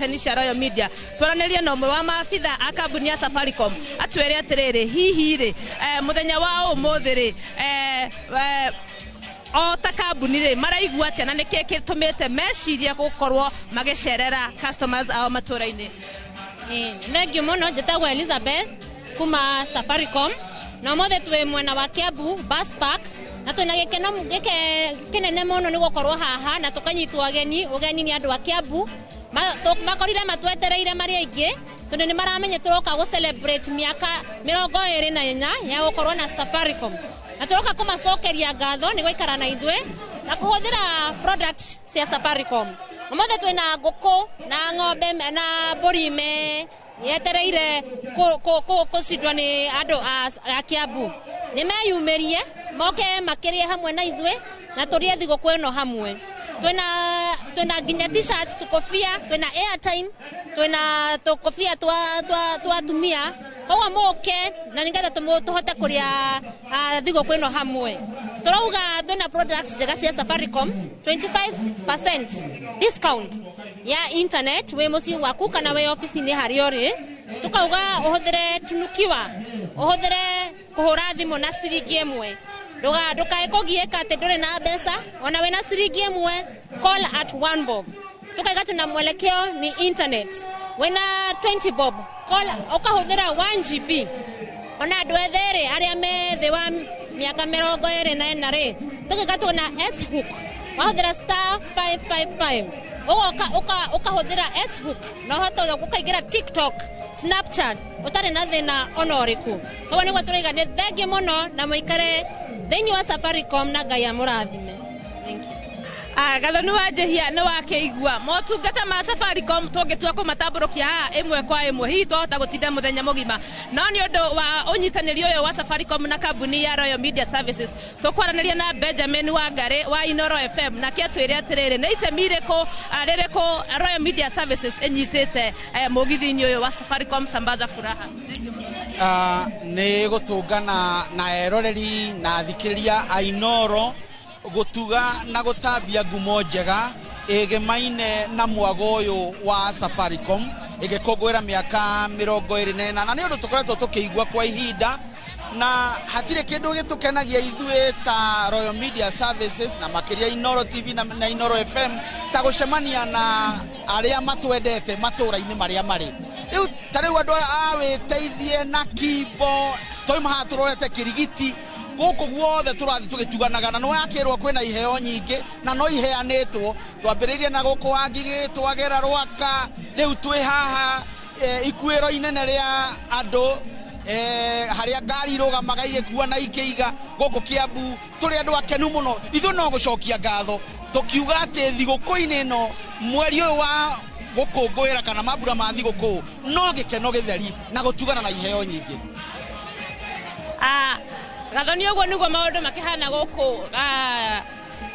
ceceni cia Royal Media, twaranĩrie na ũmwe wa maabitha a kambuni ya Safaricom atwĩre atĩrĩrĩ, hihi rĩ, mũthenya wa ũmũthĩ rĩ, o ta kambuni rĩ, maraigua atĩa na nĩkĩ gĩtũmĩte mecirie gũkorwo magĩcerera customers ao matũra-inĩ? Thengiũ mũno. Njĩtagwo Elizabeth kuma Safaricom, na ũmũthĩ twĩ mwena wa Kiambu bus park, na twĩna gĩkeno kĩnene mũno nĩ gũkorwo haha na tũkanyitwo ageni ũgeni nĩ andũ a Kiambu. Makorire matwetereire marĩ aingĩ tondũ nĩ maramenya tũroka gũ celebrate mĩaka 24 ya gũkorwo na Safaricom, na tũroka kũmacokeria ngatho nĩ gũikara na ithuĩ na kũhũthĩra products cia Safaricom. Ũmũthĩ twĩna ngũkũ na ng'ombe na mbũri me yetereire kũcindwo nĩ andũ a Kiambu. Nĩ meyumĩrie moke makĩrĩe hamwe na ithuĩ na tũrĩe thigũkũ ĩno hamwe. Twĩna nginya T-shirts, tũkobia, twĩna airtime, twĩna tũkobia twa atumia. Koguo mũke na nĩgetha tũhote kũrĩa thigũkũ ĩno hamwe. Tũrauga twĩna products njega cia Safaricom, 25% discount ya internet wĩ mũciĩ gwaku kana wĩ ofici-inĩ harĩa ũrĩ. Tukauga ũhũthĩre tunukiwa, ũhũthĩre kũhũra thimũ na ciringi 1. Ndũkae kũgiĩka atĩ ndũrĩ na mbeca, ona wĩna ciringi 1, call at 1 bob. Tukaiga tuna mwelekeo ni internet. Wĩna 20 bob, call ũkahũthĩra 1 GB. Ona andũ ethĩ rĩ, arĩa me thĩ wa mĩaka 24 rĩ, tũkaiga tuna S-hook. Wahũthĩra star 555. Ũgoka ũkahũthĩra S-hook na ũhote ũkaingĩra TikTok, Snapchat ũtarĩ na thĩna ona ũrĩkũ. Koguo nĩguo tũraiga nĩ thengiũ mũno na mũikare thĩinĩ wa Safaricom na Ngai amũrathime. Thank you. Gathoni wa Njihia nĩ wakĩigua motungata ma Safaricom tũngĩtua kũmatambũrũkia haha ĩmwe kwa ĩmwe, hihi twahota gũtinda mũthenya mũgima, no nĩ ũndũ wa ũnyitanĩri ũyũ wa Safaricom na kambuni ya Royal Media Services, tũkwaranĩria na Benjamin Wangari wa Inoro FM, nake atwĩre atĩrĩrĩ, nĩ itemi rĩkũ rĩrĩkũ Royal Media Services ĩnyitĩte mũgithi-inĩ ũyũ wa Safaricom Sambaza Furaha. Nĩ gũtũngana na eroreri na athikĩrĩria a Inoro, gũtuga na gũtambia ngumo njega ĩgemaine na mwago ũyũ wa Safaricom ĩgĩkũngũĩra mĩaka 24, na nĩ ũndũ tũkoretwo tũkĩigua kwa ihinda, na hatirĩ kĩndũ gĩtũkenagia ithuĩ ta Royal Media Services na makĩria Inoro TV na Inoro FM ta gũcemania na arĩa matwendete matũra-inĩ marĩa marĩ. Rĩu ta rĩu andũ a wĩteithie na kimbo twauma haha tũrorete Kĩrigiti, gũkũ guothe tũrathiĩ tũgĩtuganaga, na nĩwakĩrwo kwĩna iheo nyingĩ na no iheanĩtwo. Twambĩrĩirie na gũkũ Wangigĩ, twagera Rwaka, rĩu twĩ haha ikuĩro inene rĩa andũ, harĩa ngari irũgamaga igĩkua na ikĩiga gũkũ Kiambu. Tũrĩ andũ akenu mũno ithuĩ, no gũcokia ngatho tũkiuga atĩ thigũkũ-inĩ ĩno, mweri ũyũ wa gũkũngũĩra kana mambura ma thigũkũ, no gĩkeno gĩtheri na gũtugana na iheo nyingĩ. Gathoni, ũguo nĩguo maũndũ makĩhana gũkũ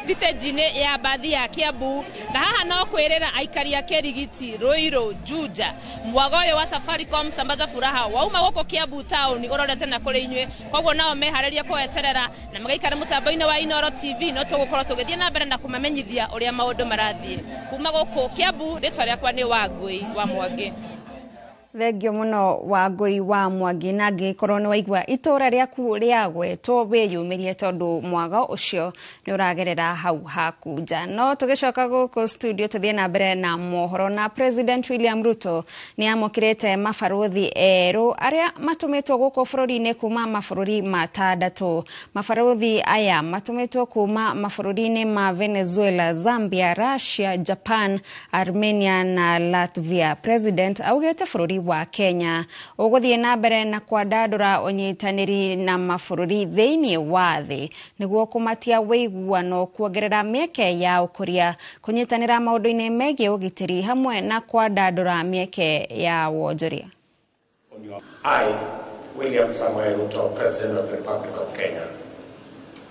thitĩnji-inĩ ya mbathi ya Kiambu, na haha no kwĩrĩra aikari a Kĩrigiti, Ruiru, Juja, mwago ũyũ wa Safaricom Sambaza Furaha wauma gũkũ Kiambu town ũrorete na kũrĩ inyuĩ. Koguo nao meharĩrie kweterera na magaikara mũtambo-inĩ wa Inoro TV, no tũgũkorwo tũgĩthiĩ na mbere na kũmamenyithia ũrĩa maũndũ marathiĩ. Kuma gũkũ Kiambu, rĩtwa rĩakwa nĩ Wangũi wa Mwangi. Thengio mũno Wangũi wa Mwangi, na angĩkorwo nĩ waigua itũra rĩaku rĩagwetwo, wĩyumĩrie tondũ mwago ũcio nĩ ũragerera hau haku nja. No tũgĩcoka gũkũ studio tũthiĩ na mbere na mohoro, na President William Ruto nĩ amũkĩrĩte mabarũthi erũ arĩa matũmĩtwo gũkũ bũrũri-inĩ kuma mabũrũri matandatũ. Mabarũthi aya matũmĩtwo kuma mabũrũri-inĩ ma Venezuela, Zambia, Russia, Japan, Armenia na Latvia. President augĩte bũrũri wa Kenya ũgũthiĩ na mbere na kwandandũra ũnyitanĩri na mabũrũri thĩinĩ wa thĩ nĩguo kũmatia wĩiguano, kuongerera mĩeke ya ũkũria, kũnyitanĩra maũndũ-inĩ megiĩ ũgitĩri hamwe na kwandandũra mĩeke ya wonjoria. I, William Samoei Ruto, President of the Republic of Kenya,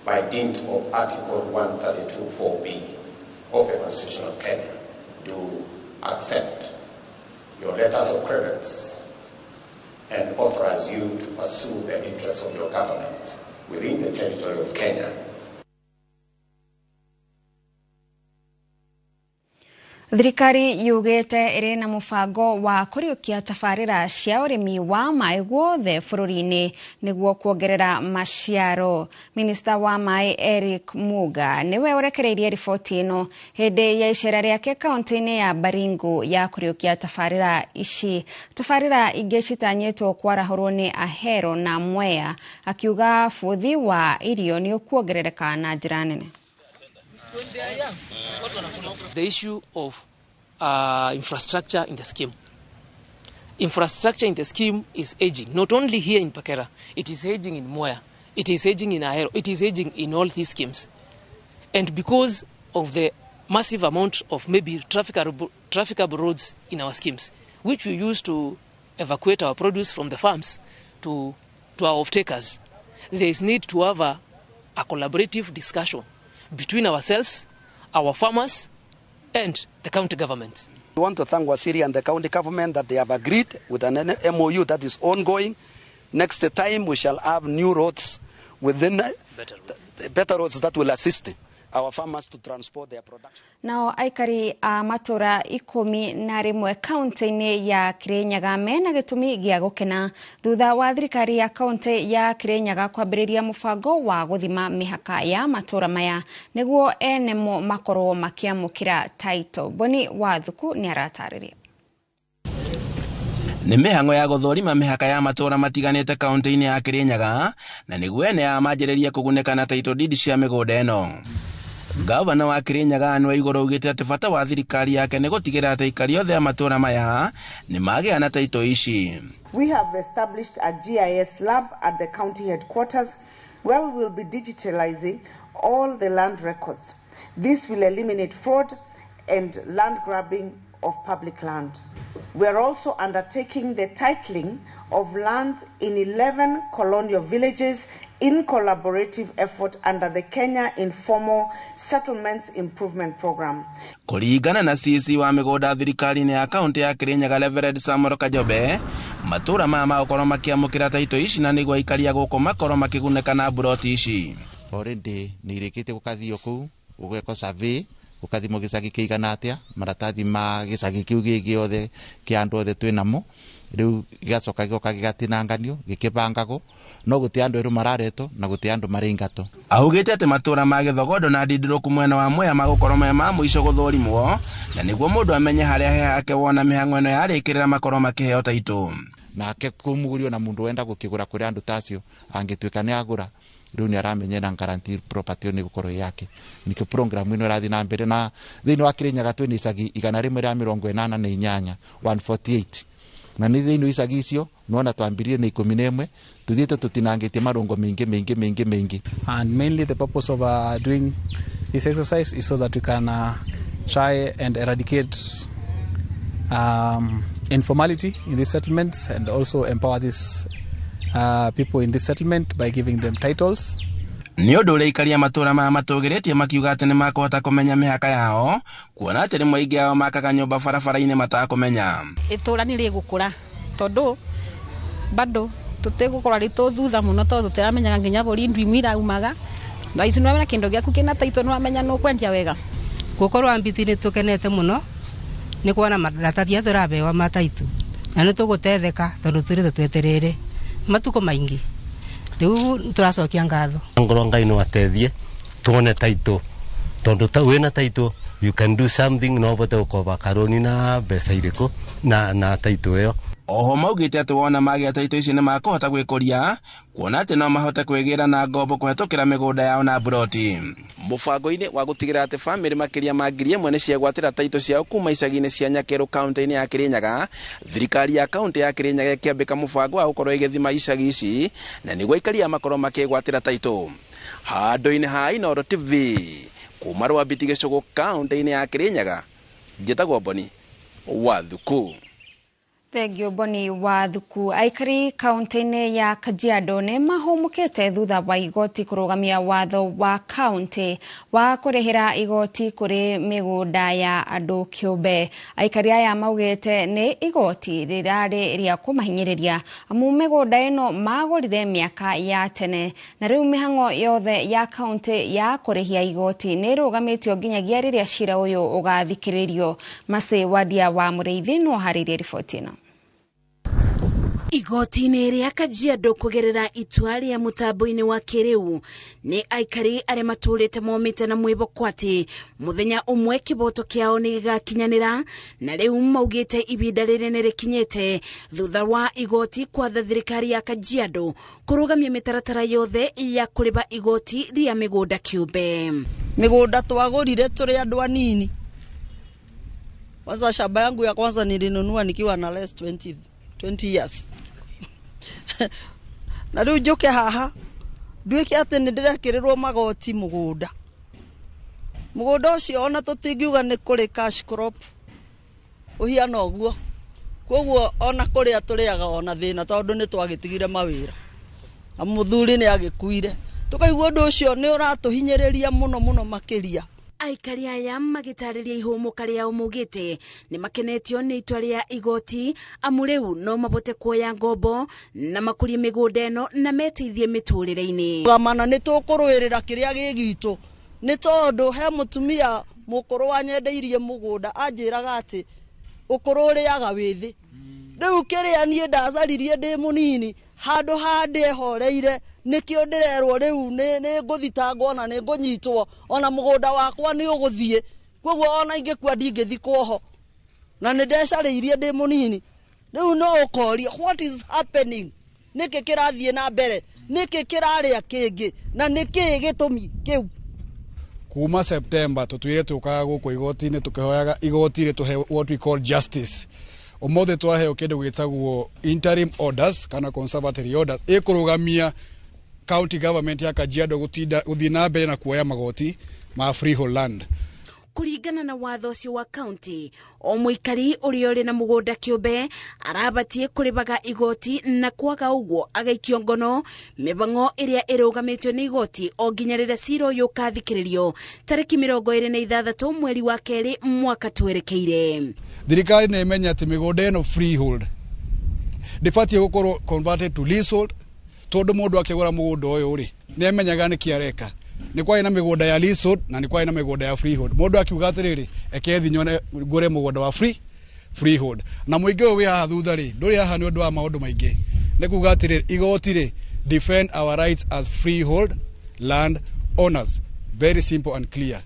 by dint of Article 132.4b of the Constitution of Kenya, do accept your letters of credence and authorize you to pursue the interests of your government within the territory of Kenya. Thirikari yugĩte ĩrĩ na mũbango wa kũriũkia tabarĩra cia ũrĩmi wa maĩ guothe bũrũri-inĩ nĩguo kuongerera maciaro. Minista wa maĩ Eric Muga nĩwe ũrekereirie riboti ĩno hĩndĩ ya icera rĩake kaunti-inĩ ya Baringo ya kũriũkia tabarĩra ici. Tabarĩra ingĩ citanyĩtwo kwarahũrwo nĩ Ahero na Mwea, akiuga bũthi wa irio nĩ ũkuongerereka na njĩra nene. The issue of infrastructure in the scheme. Infrastructure in the scheme is aging, not only here in Pakera, it is aging in Mwea, it is aging in Ahero, it is aging in all these schemes. And because of the massive amount of maybe trafficable roads in our schemes, which we use to evacuate our produce from the farms to our off-takers, there is need to have a collaborative discussion between ourselves, our farmers, and the county government. We want to thank Waziri and the county government that they have agreed with an MOU that is ongoing. Next time we shall have new roads within better roads that will assist our farmers to transport their production. Nao aikari a matura 11 kaunti-inĩ ya Kirinyaga mena gĩtũmi gĩa gũkena thutha wa thirikari ya kaunti ya Kirinyaga kwambĩrĩria mũbango wa gũthima mĩhaka ya matura maya nĩguo enemo makorwo makĩamũkĩra title. Boni Wathuku nĩ aratarĩria. Nĩ mĩhang'o ya gũthũrima mĩhaka ya matũra matiganĩte kaunti-inĩ ya Kirinyaga na nĩguo ene a manjĩrĩrie kũgunĩka na title deed cia mĩgũnda ĩno. Gavana wa Kirinyaga Anne Waiguru augĩte atĩ bata wa thirikari yake nĩ gũtigĩrĩra atĩ aikari othe a matũra maya nĩ magĩa na title ici. We have established a GIS lab at the county headquarters where we will be digitalizing all the land records. This will eliminate fraud and land grabbing of public land. We are also undertaking the titling of land in 11 colonial villages in collaborative effort under the Kenya Informal Settlements Improvement Program. Kũringana na CC wa mĩgũnda thirikari-inĩ ya kaunti ya Kirinyaga Reverend Samuel Kajobe, matũra maya magũkorwo makĩamũkĩra taito ici na nĩguo aikari a gũkũ makorwo makĩgunĩka na mburoti ici. Already nĩ irĩkĩtie gũkathio kũu gũgekwo survey gũkathimwo gĩcagi kĩigana atĩa maratathi ma gĩcagi kĩu gĩ gĩothe kĩa andũ othe twĩ namo rĩu gĩgacoka gĩgoka gĩgatinanganio gĩkĩbangagwo no gũtĩ andũ erũ mararetwo na gũtĩ andũ marĩingatwo. Augĩte atĩ matũra ma Gĩthogondo na Ndindĩrũku mwena wa Mwea magũkorwo me ma mũico gũthũrimwo na nĩguo mũndũ amenye harĩa he hake wona mĩhang'o ĩno yarĩkĩrĩra makorwo makĩheo taitũ. Nake kũmũgũri ona mũndũ wenda gũkĩgũra kũrĩ andũ tacio angĩtuĩka nĩ agũra rĩu nĩ aramenyera guarantee property nĩ gũkorwo yake. Nikĩo program ĩno ĩrathiĩ na mbere na thĩinĩ wa Kirinyaga twĩna icagi 188 148 na nĩ thĩinĩ wa icagi icio nĩwona twambirie na 11 tuthiĩte tũtinangĩtie marũngo maingĩ maingĩ maingĩ maingĩ. And mainly the purpose of doing this exercise is so that we can try and eradicate informality in these settlements and also empower these people in this settlement by giving them titles. Nĩ ũndũ ũrĩa aikari a matũra maya matũgĩrĩtie makiuga atĩ nĩ makũhota kũmenya mĩhaka yao kuona atĩ rĩmwe aingĩ ao makaga nyũmba barabara-inĩ matakũmenya. Itũra nĩ rĩgũkũra tondũ bado tũtigũkorwo rĩ tũ thutha mũno tondũ tũtiramenyaga nginya bũri ndu imwe iraumaga na ici nĩwamenya kĩndũ gĩaku kĩna taitũ nĩwamenya nũkwendia wega. Gũkorwo Ambiti nĩ tũkenete mũno nĩ kuona maratathi aya tũrahewa ma taitũ na nĩ tũgũtetheka tondũ tũrĩte twetereire matuko maingi riu turacokia ngatho. Ngoro Ngai no ateithie tuone taitũ tondu ta wina taitũ you can do something no bote gũkoba karoni na mbeca irĩkũ na taitũ ĩyo. Oho maugĩte atĩ wona magĩa taitũ ici nĩ makũhota gwĩkũria kuona atĩ no mahote kwĩgĩra na ngombo kũhetũkĩra mĩgũnda yao na mburoti. Mũbango-inĩ wa gũtigĩrĩra atĩ bamĩrĩ makĩria ma 1000 nĩ ciegwatĩra taitũ ciao kuma icagi-inĩ cia Nyakerũ kaunti-inĩ ya Kirinyaga, thirikari ya kaunti ya Kirinyaga ĩkĩambĩka mũbango wa gũkorwo ĩgĩthima icagi ici na nĩguo aikari aya makorwo makĩgwatĩra taitũ. Handũ-inĩ ha Inooro TV kuma Rwambiti Gĩcũgũ kaunti-inĩ ya Kirinyaga, njĩtagwo Boni Wathuku. Thengio Boni wa Thuku. Aikari kaunti-inĩ ya Kajiado nĩ mahũmũkĩte thutha wa igoti kũrũgamia watho wa kaunti wa kũrĩhĩra igoti kũrĩ mĩgũnda ya andũ kĩũmbe. Aikari aya maugĩte nĩ igoti rĩrarĩ rĩa kũmahinyĩrĩria amu mĩgũnda ĩno magũrire mĩaka ya tene na rĩu mĩhang'o yothe ya kaunti ya kũrĩhia igoti nĩ ĩrũgamĩtio nginyagia rĩrĩa cira ũyũ ũgathikĩrĩrio. Macĩ Wadia wa Mũrĩithi no harĩirie riboti ĩno. Igoti-inĩ rĩa Kajiado kũgerera itua rĩa mũtambo-inĩ wa kĩrĩu nĩ aikari arĩa matũrĩte momĩte na mwĩhoko atĩ mũthenya ũmwe kĩboto kĩao nĩ gĩgakinyanĩra, na rĩu maugĩte ibinda rĩrĩ nĩ rĩkinyĩte thutha wa igoti kwatha thirikari ya Kajiado kũrũgamia mĩtaratara yothe ya kũrĩba igoti rĩa mĩgũnda kĩũmbe. Mĩgũnda twagũrire tũrĩ andũ anini. Kwanza shamba yangu ya kwanza nilinunua nikiwa na less 20 years. Na riu njuke haha nduike ati ni ndirekirirwo magoti mugunda. Mugunda ucio ona tutingiuga ni kuri cash crop uhiana uguo, koguo ona kuria turiaga ona thina tondu ni twagitigire mawira na muthuri ni agikuire, tukaigua undu ucio ni uratuhinyiriria muno muno makiria. Aikari aya magĩtarĩria ihũmũka rĩao maugĩte nĩ makenetio nĩ itua rĩa igoti amu rĩu no mabote kuoya ngombo na makũrie mĩgũnda ĩno na meteithie mĩtũrĩre-inĩ. Gamana nĩ tũkũrũĩrĩra kĩrĩa gĩ gitũ nĩ tondũ he mũtumia mũkũrũ wanyendeirie mũgũnda anjĩraga atĩ ũkũrũ ũrĩaga wĩthĩ. Rĩu kĩrĩa niĩ ndacaririe ndĩ mũnini handũ ha ndĩhoreire nĩkĩo ndĩrerwo rĩu nĩ ngũthitangwo na nĩ ngũnyitwo ona mũgũnda wakwa nĩ ũgũthiĩ, koguo ona ingĩkua ndingĩthikwo ho na nĩ ndecarĩirie ndĩ mũnini. Rĩu no ũkoria what is happening, nĩkĩ kĩrathiĩ na mbere, nĩkĩ kĩrarĩa kĩngĩ na nĩkĩ gĩtũmi kĩu. Kuma September tũtwire tũkaga gũkũ igoti-inĩ tũkĩhoyaga igoti rĩtũhe what we call justice. Ũmũthĩ twaheo kĩndũ gĩtagwo interim orders kana conservatory orders ĩkũrũgamia county government ya Kajiado gũthiĩ na mbere na kuoya magoti ma freehold land. Kũringana na watho ũcio wa county, o mũikari ũrĩa ũrĩ na mũgũnda kĩũmbe arabatie kũrĩbaga igoti na kwaga ũguo agaikio ngono mĩbango ĩrĩa ĩrũgamĩtio nĩ igoti o nginya rĩrĩa cira ũyũ ũkathikĩrĩrio tarĩki 26 mweri wa kerĩ mwaka twerekeire. Thirikari nĩ ĩmenye atĩ mĩgũnda ĩno freehold ndĩbatiĩ gũkorwo converted to leasehold, tondũ mũndũ akĩgũra mũgũnda ũyũ rĩ nĩ amenyaga nĩkĩ areka. Nĩ kwarĩ na mĩgũnda ya leasehold na nĩ kwarĩ na mĩgũnda ya freehold. Mũndũ akiuga atĩrĩrĩ, eke thi nyone ngũre mũgũnda wa freehold. Na mũingĩ ũyũ wĩ haha thutha rĩ ndũrĩ haha nĩ ũndũ wa maũndũ maingĩ, nĩ kuga atĩrĩrĩ igoti rĩ defend our rights as freehold land owners, very simple and clear.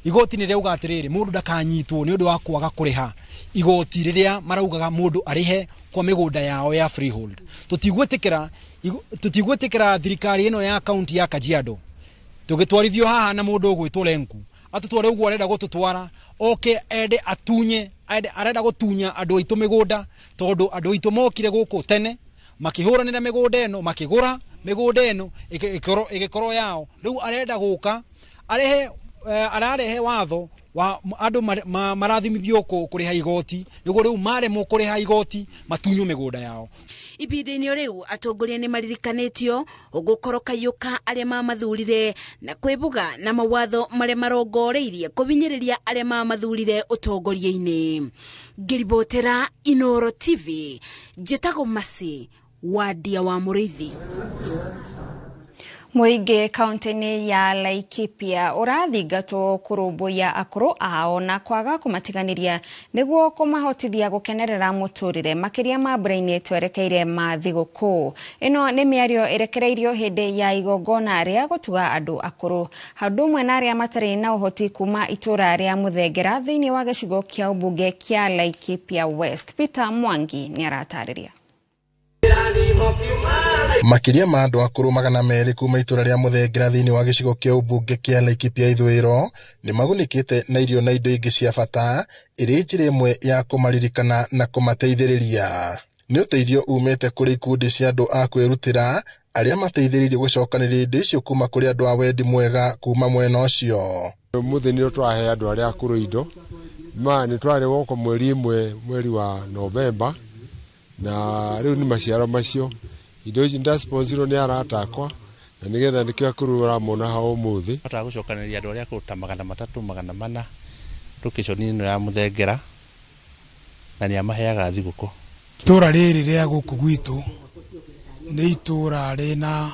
Igoti nĩ rĩauga atĩrĩrĩ mũndũ ndakanyitwo nĩ ũndũ wa kwaga kũrĩha igoti rĩrĩa maraugaga mũndũ arĩhe kwa mĩgũnda yao ya freehold. Tũtigwĩtĩkĩra thirikari ĩno ya kaunti ya Kajiado tũgĩtwarithio haha na mũndũ ũgwĩtwo Lenku atũtware ũguo arenda gũtũtwara oke ende atunye arenda gũtunya andũ aitũ mĩgũnda tondũ andũ aitũ mokire gũkũ tene makĩhũranĩra mĩgũnda ĩno makĩgũra mĩgũnda ĩno ĩgĩkorwo yao. Rĩu arenda gũka arehe ararehe watho wa andũ marathimithio kũrĩha igoti nĩguo rĩu maremwo kũrĩha igoti matunywo mĩgũnda yao. Ibinda-inĩ rĩu atongoria nĩ maririkanĩtio ũgũkorwo kayũka arĩa mamathurire na kwĩbuga na mawatho marĩa marongoreirie kũhinyĩrĩria arĩa mamathurire ũtongoria-inĩ. Ngĩribotera Inoro TV, njĩtagwo Mercy Wadia wa Mũrĩithi. Mũingĩ kaunti-inĩ ya Laikipia ũrathingatwo kũrũmbũiya akũrũ ao na kwaga kũmatiganĩria nĩguo kũmahotithia gũkenerera mũtũrĩre makĩria mambura-inĩ twerekeire ma thigũkũ. Ĩno nĩ mĩario ĩrekereirio hĩndĩ ya igongona rĩa gũtuga andũ akũrũ handũ ũmwe na arĩa matarĩ na ũhoti kuma itũra rĩa Mũthengera thĩinĩ wa gĩcigo kĩa ũmbunge kĩa Laikipia West. Peter Mwangi nĩ aratarĩria. Makĩria ma andũ akũrũ 200 kuma itũra rĩa Mũthengera thĩinĩ wa gĩcigo kĩa ũmbunge kĩa Laikipia ithũĩro nĩ magunĩkĩte na irio na indo ingĩ cia bata ĩrĩ njĩra ĩmwe ya kũmaririkana na kũmateithĩrĩria. Nĩ ũteithio umĩte kũrĩ ikundi cia andũ a kwĩrutĩra arĩa mateithĩrĩirie gũcokanĩrĩria indo icio kuma kũrĩ andũ a wendi mwega kuma mwena ũcio. Ũmũthĩ nĩrĩo tũrahe andũ arĩa akũrũ indo ma nĩ twarĩ gũkũ mweri ĩmwe mweri wa Novemba Na rĩu nĩ maciaro macio indo ici ndasponsorwo nĩ arata akwa na nĩgetha nĩkĩo akũrũ ũramona haha ũmũthĩ. Hotaga gũcokanĩrĩria andũ arĩa akũrũ ta 300 400 location ĩno ya Mũthengera na nĩ amaheaga thigũkũ. Itũra rĩrĩ rĩa gũkũ gwitũ nĩ itũra rĩna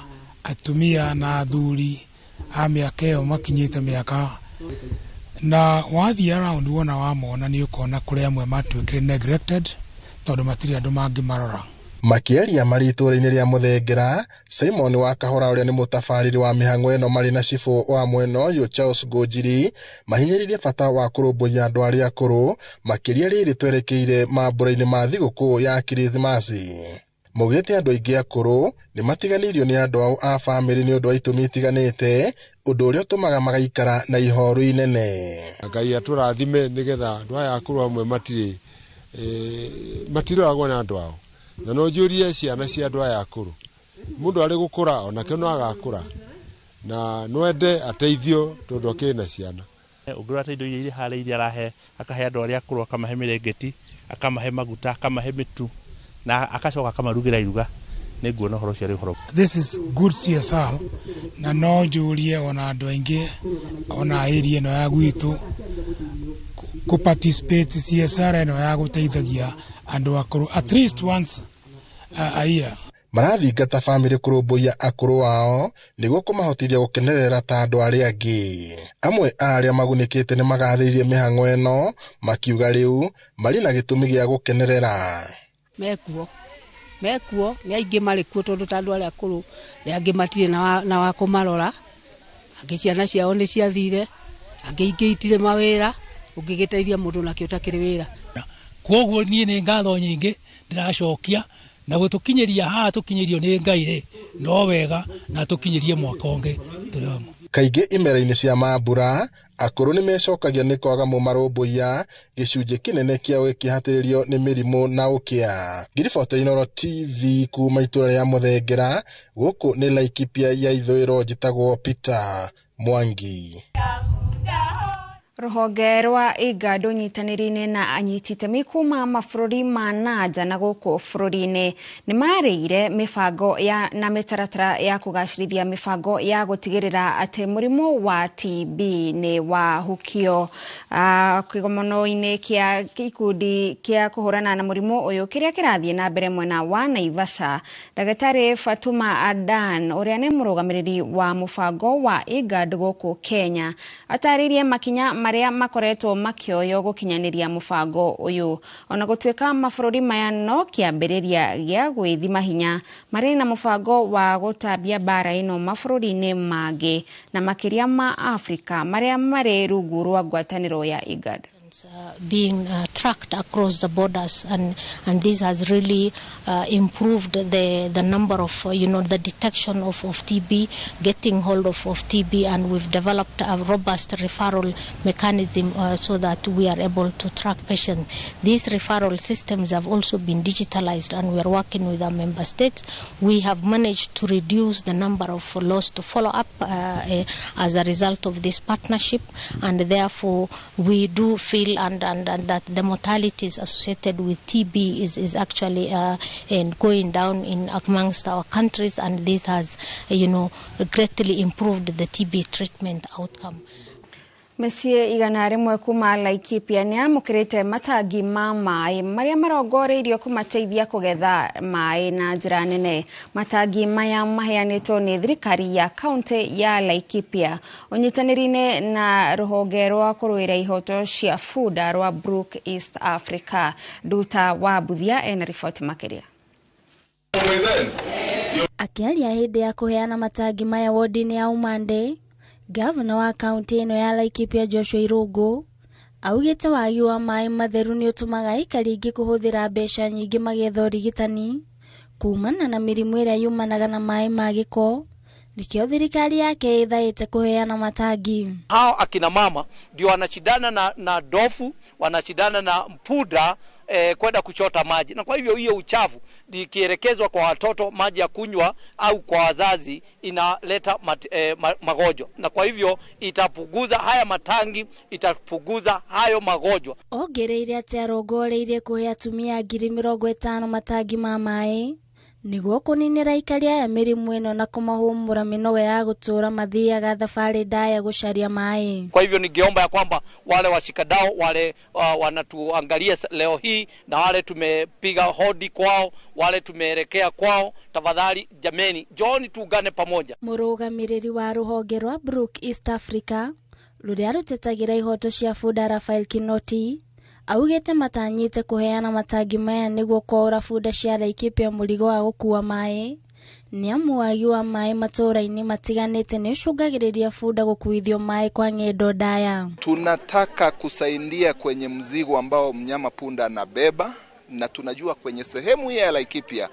atumia na athuri a mĩaka ĩyo makinyĩte mĩaka na wathiĩ around wona wamona nĩ ũkona kũrĩ amwe matuĩkire neglected tondũ matirĩ andũ mangĩmarora. Makĩaria marĩ itũra-inĩ rĩa Mũthengera, Simon wa Kahora ũrĩa nĩ mũtabarĩri wa mĩhang'o ĩno marĩ na cibũ wa mwena ũyũ Charles Ngũnjiri mahinyĩrĩirie bata wa kũrũmbũiya andũ arĩa akũrũ makĩria rĩrĩ twerekeire mambũra-inĩ ma thigũkũ ya Kĩrĩthimasi. Maugĩte andũ aingĩ akũrũ nĩ matiganĩirio nĩ andũ ao a bamĩrĩ nĩ ũndũ wa itũmi itiganĩte, ũndũ ũrĩa ũtũmaga magaikara na ihoru inene. Ngai atũrathime nĩgetha andũ aya akũrũ amwe matirĩ matiroragwo nĩ andũ ao. Na no njũrie ciana cia andũ aya akũrũ, mũndũ arĩ gũkũra onake no agakũra na no ende ateithio tondũ akĩrĩ na ciana. Ũngĩrora ta indo iria irĩ harĩa iria arahe, akahe andũ arĩa akũrũ, akamahe mĩrengeti, akamahe maguta, akamahe mĩtu na akacoka akamarugĩra iruga, nĩ nguona ũhoro ũcio arĩ ũhoro. This is good CSR na no njũrie ona andũ aingĩ ona area ĩno ya gwitũ kũ participate CSR ĩno ya gũteithagia andũ akũrũ at least once a year. Marathingata bamĩrĩ kũrũmbũiya akũrũ ao nĩguo kũmahotithia gũkenerera ta andũ arĩa angĩ. Amwe a arĩa magunĩkĩte nĩ magathĩrĩirie mĩhang'o ĩno makiuga rĩu marĩ na gĩtũmi gĩa gũkenerera. Mekuo mekuo nĩ aingĩ marĩ kuo tondũ ta andũ arĩa akũrũ nĩ angĩ matirĩ na wa kũmarora, angĩ ciana ciao nĩ ciathire, angĩ ingĩ itirĩ mawĩra, ũngĩgĩteithia mũndũ nakĩo ũtakĩrĩ wĩra. Koguo niĩ nĩ ngatho nyingĩ ndĩracokia na gũtũkinyĩria haha tũkinyĩrio nĩ Ngai rĩ no wega na tũkinyĩrie mwaka ũngĩ tũrĩ hamwe. Kaingĩ imera-inĩ cia mambura akũrũ nĩ mecokagia nĩ kwaga mũmarũmbũiya, gĩcunjĩ kĩnene kĩao gĩkĩhatĩrĩrio nĩ mĩrimũ na ũkĩa. Ngiribota Inooro TV kuma itũra rĩa Mũthengera, gũkũ nĩ Laikipia ya ithũĩro, njĩtagwo Peter Mwangi. Rũhonge rwa IGAD ũnyitanĩri-inĩ na anyiti itemi kuma mabũrũri ma nanja na gũkũ bũrũri-inĩ nĩ marĩire mĩbango ya na mĩtaratara ya kũgacĩrithia mĩbango ya gũtigĩrĩra atĩ mũrimũ wa TB nĩ wahukio. Kĩgomano-inĩ kĩa gĩkundi kĩa kũhũrana na mũrimũ ũyũ kĩrĩa kĩrathiĩ na mbere mwena wa Naivasha, Ndagĩtarĩ Fatuma Adan ũrĩa nĩ mũrũgamĩrĩri wa mũbango wa IGAD gũkũ Kenya atarĩirie makinya marĩa makoretwo makĩoywo gũkinyanĩria mũbango ũyũ. Ona gũtuĩka mabũrũri maya no kĩambĩrĩria gĩa gwĩthima hinya, marĩ na mũbango wa gũtambia mbara ĩno mabũrũri-inĩ mangĩ na makĩria ma Afrika marĩa marĩ rungu rwa ngwatanĩro ya IGAD. Being tracked across the borders, and this has really improved the number of the detection of TB, getting hold of TB, and we've developed a robust referral mechanism so that we are able to track patients. These referral systems have also been digitalized, and we are working with our member states. We have managed to reduce the number of loss to follow up as a result of this partnership, and therefore we do feel and that the mortalities associated with TB is actually and going down in amongst our countries, and this has greatly improved the TB treatment outcome. Mĩciĩ 100 kuma Laikipia nĩ amũkĩrĩte matangi ma maĩ marĩa marongoreirio kũmateithia kũgetha maĩ na njĩra nene. Matangi maya maheanĩtwo nĩ thirikari ya kaunti ya Laikipia ũnyitanĩri-inĩ na rũhonge rwa kũrũĩra ihoto cia bunda rwa Brook East Africa. Nduta wa Mbuthia ena riboti makĩria. Akĩaria hĩndĩ ya kũheana matangi maya wodi-inĩ ya Umande, Gavana wa kaunti ĩno ya Laikipia Joshua Irũngũ augĩte wagi wa maĩ matheru nĩ ũtũmaga aikari aingĩ kũhũthĩra mbeca nyingĩ magĩetha ũrigitani kumana na mĩrimũ ĩrĩa yumanaga na maĩ ma gĩko, nĩkĩo thirikari yake ĩthaĩte kũheana matangi. Hao akina mama ndio wanashindana na ndofu, wanashindana na punda kwenda kuchota maji, na kwa hivyo hiyo uchafu ikielekezwa kwa watoto maji ya kunywa au kwa wazazi inaleta magonjwa, na kwa hivyo itapunguza haya matangi, itapunguza hayo magonjwa. Ongereire atĩ arongoreirie kũhe atumia 50,000 matangi ma maĩ nĩguo kũninĩra aikari aya mĩrimũ ĩno na kũmahũmũra mĩnoga ya gũtũũra mathiaga thabarĩ ndaya gũcaria maĩ. Kwa hivyo ningeomba ya kwamba wale washikadau wale wanatuangalia leo hii na wale tumepiga hodi kwao, wale tumeelekea kwao, tafadhali jameni, njooni tuungane pamoja. Mũrũgamĩrĩri wa rũhonge rwa Brook East Africa rũrĩa rũtetagĩra ihoto cia bunda Rafael Kinoti augĩte matanyĩte kũheana matangi maya nĩguo kwaũra bunda cia Laikipia mũrigo wa gũkua maĩ, nĩamu wagi wa maĩ matũũra-inĩ matiganĩte nĩũcũngagĩrĩria bunda gũkuithio maĩ kwa ng'endo ndaya. Tunataka kusaidia kwenye mzigo ambao mnyama punda anabeba, na tunajua kwenye sehemu hii ya Laikipia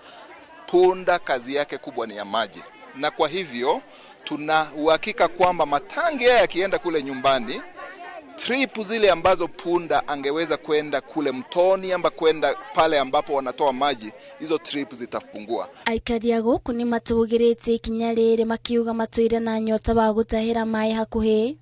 punda kazi yake kubwa ni ya maji, na kwa hivyo tuna uhakika kwamba matangi haya yakienda kule nyumbani, trip zile ambazo punda angeweza kwenda kule mtoni amba kwenda pale ambapo wanatoa maji, hizo trip zitapungua. Aikari a gũkũ nĩ matũgĩrĩtie ikinya rĩrĩ makiuga matũire na nyota wa gũtahĩra maĩ hakuhĩ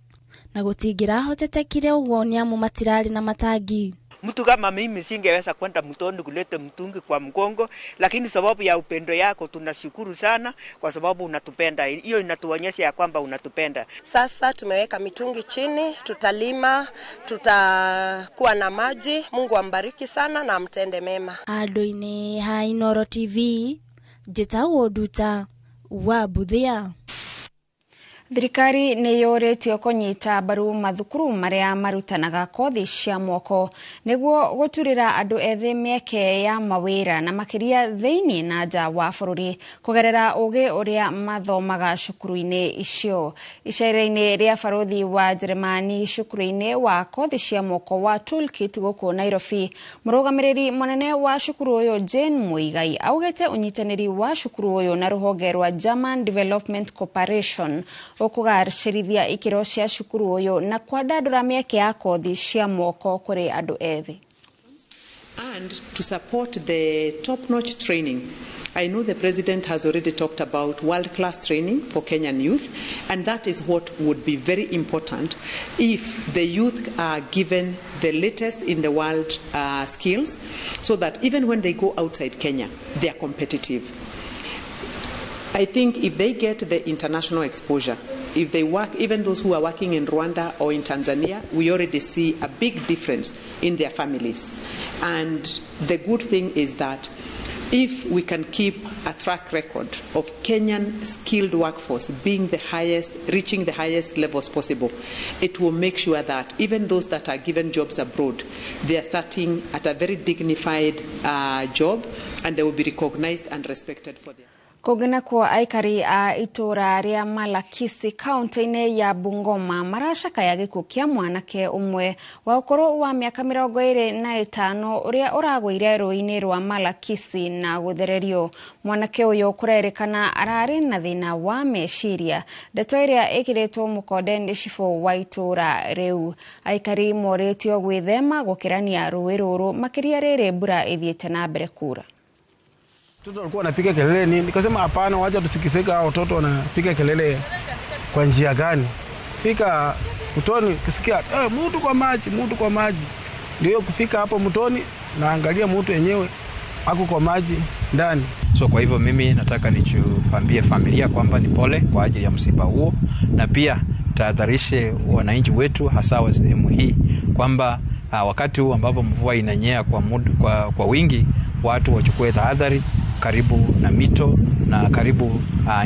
na gũtingĩrahotetekire ũguo nĩamu matirarĩ na matangi. Mtu kama mimi singeweza kwenda mtoni kuleta mtungi kwa mgongo, lakini sababu ya upendo yako tunashukuru sana kwa sababu unatupenda. Hiyo inatuonyesha ya kwamba unatupenda. Sasa tumeweka mitungi chini, tutalima, tutakuwa na maji. Mungu ambariki sana na amtende mema. Andũ-inĩ ha Inooro TV, njĩtagwo Nduta wa Buthia. Thirikari nĩ yũrĩtio kũnyita mbaru mathukuru marĩa marutanaga kothi cia moko nĩguo gũturĩra andũ ethĩ mĩeke ya mawĩra na makĩria thĩinĩ na nja wa bũrũri kũgerera ũgĩ ũrĩa mathomaga cukuru-inĩ icio. Icera-inĩ rĩa barũthi wa Jeremani cukuru-inĩ wa kothi cia moko wa Toolkit gũkũ Nairobi, mũrũgamĩrĩri mũnene wa cukuru ũyũ Jane Muigai augĩte ũnyitanĩri wa cukuru ũyũ na rũhonge rwa German Development Corporation ũkũgacĩrithia ikĩro cia cukuru ũyũ na kwandandũra mĩeke ya kothi cia moko kũrĩ andũ ethĩ. And to support the top-notch training. I know the president has already talked about world-class training for Kenyan youth, and that is what would be very important if the youth are given the latest in the world skills, so that even when they go outside Kenya, they are competitive. I think if they get the international exposure, if they work, even those who are working in Rwanda or in Tanzania, we already see a big difference in their families. And the good thing is that if we can keep a track record of Kenyan skilled workforce being the highest, reaching the highest levels possible, it will make sure that even those that are given jobs abroad, they are starting at a very dignified job, and they will be recognized and respected for their. Kũngĩ kuo aikari a itũra rĩa Malakisi kaunti-inĩ ya Bungoma maracakaya gĩkuũ kĩa mwanake ũmwe wa ũkũrũ wa mĩaka 25 ũrĩa ũragũire rũĩ-inĩ rwa Malakisi na gũthererio. Mwanake ũyũ kũrerĩkana ararĩ na thĩna wa meciria, ndeto ĩrĩa ĩkĩrĩtwo mũkonde nĩ cibũ wa itũra rĩu. Aikari morĩtio gwĩthema gũkĩrania rũĩ rũrũ makĩria rĩrĩ mbura ĩthiĩte na mbere kura. Watoto walikuwa wanapiga kelele nini, nikasema hapana, wacha tusikiseke hao watoto wanapiga kelele kwa njia gani. Fika mtoni kusikia mtu kwa maji, mtu kwa maji. Ndio kufika hapo mtoni naangalia mtu yenyewe ako kwa maji ndani. So kwa hivyo mimi nataka nichuambie familia kwamba ni pole kwa ajili ya msiba huo, na pia tahadharishe wananchi wetu hasa wa sehemu hii kwamba wakati huu ambapo mvua inanyea kwa wingi, watu wachukue tahadhari karibu na mito na karibu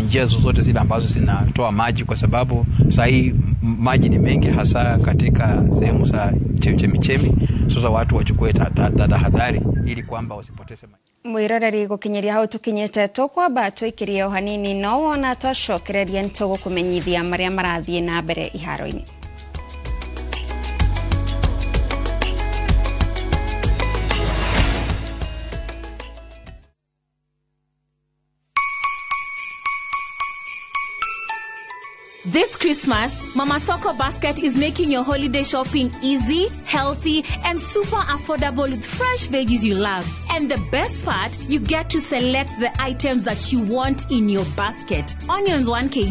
njia zozote zile ambazo zinatoa maji, kwa sababu saa hii maji ni mengi hasa katika sehemu za chemichemi. Sasa watu wachukue tahadhari ili kwamba wasipoteze maji. Mwiroreri gukinyiria hau tukinyite tukwamba twikirie o hanini no wona twacokereria nitugukumenyithia maria marathie na mbere iharo-ini. This Christmas, Mama Soko Basket is making your holiday shopping easy, healthy, and super affordable with fresh veggies you love. And the best part, you get to select the items that you want in your basket. Onions 1 kg.